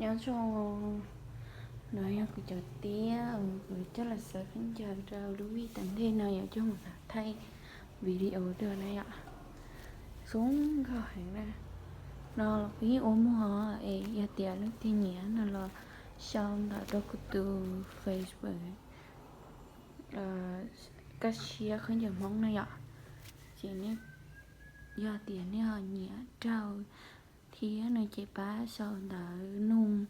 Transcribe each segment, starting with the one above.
Nyob zoo, no yog kuv cov tiab uas kuv coj los xaws khaub ncaws rau lub vij tas ntej no yuav coj mus thaij video dua na yom. Zoo nkauj heev na. No los kuv yeej ua muag es yog tias leej twg nyiam no los sau ntawv rau kuv tus Facebook Kaj Siab Khaub Ncaws Hmoob na yom. Ces yog tias nej ho nyiam raug thiab no ces pab sau ntawv nug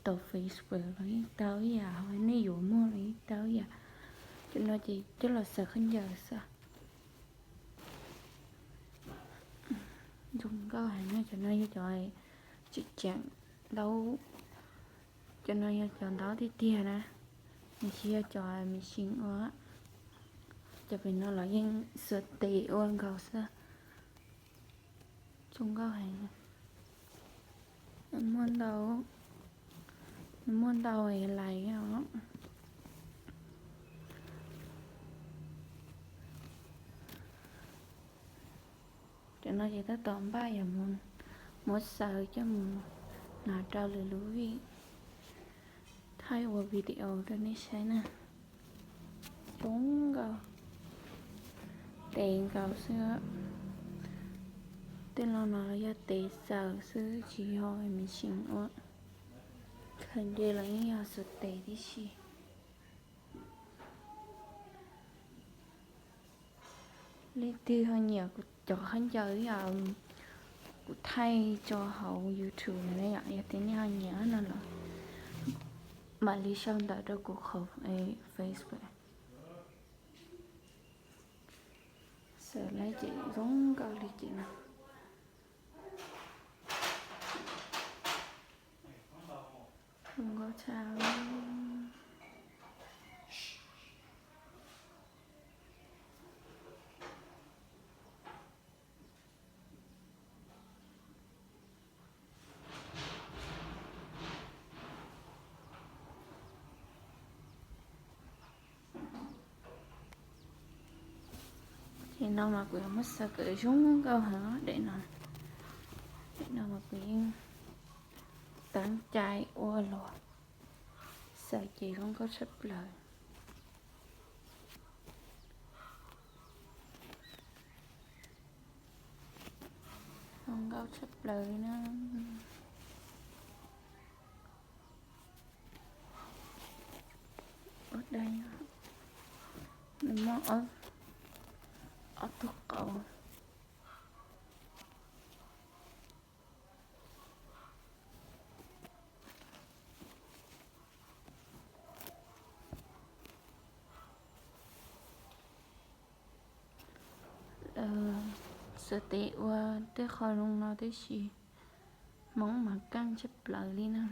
tau Facebook los yeej tau ib yam, ho nej yuav muag los yeej tau ib yam. Cov no ces coj los xaws khaub ncaws xwb. Zoo nkauj heev na, cov no yog cov tseem ceem ntaub, cov no yog cov ntaub tiag tiag na, nws tsis yog cov machine ua. Cov pem no los yeej xuas tes ua nkaus xwb. Zoo nkauj heev. Muaj ntau, muaj ntau lais os. Cov no ces tab tom npaj yuav mus muab xaws coj mus hnav rau lwm lub vij, thaij ua video rau nej saib na. Zoo nkauj, tes nkaus xwb. Tej lo no los yog tes xaws xwb tsis yog machine ua. Khaws nce los yeej yog xuas tes tib si. Leej twg ho nyiam kuv cov khaub ncaws yom, kuv thaij tso hauv YouTube na yom, yog tias nej ho nyiam no los mam li sau ntawv rau kuv qhov Facebook. Xaws lawm ces zoo nkauj li ces no. Zoo nkauj tshaj. Ces no mas kuv yuav muab xaws kom zoo nkauj heev daim no. Daim no mas kuv yeej teev cai ua los xaws ces zoo nkauj tshaj plaws. Zoo nkauj tshaj plaws li na. Ua daim, nws muaj ob tug qauv. Xuas tes ua tej qho zoo no tib si, Hmoob mas keej tshaj plaws li na.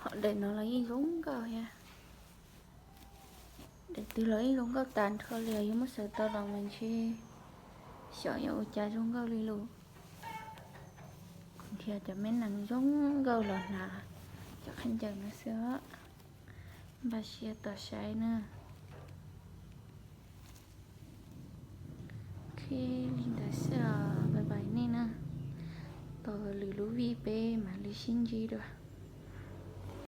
Ho daim no los yeej zoo nkauj thiab. Daim twg los yeej zoo nkauj tas nrho li os, yog muab xaws tau los mas ntshe xyov yuav ua cas zoo nkauj li lus. Kuv nrhiav cov me nees zoo nkauj los hnav cov khaub ncaws no xwb os. Npaj siab tos saib na. Ok, li ntawd xwb os, bye bye nej na. Tos lwm lub vij peb mam li sib ntsib dua.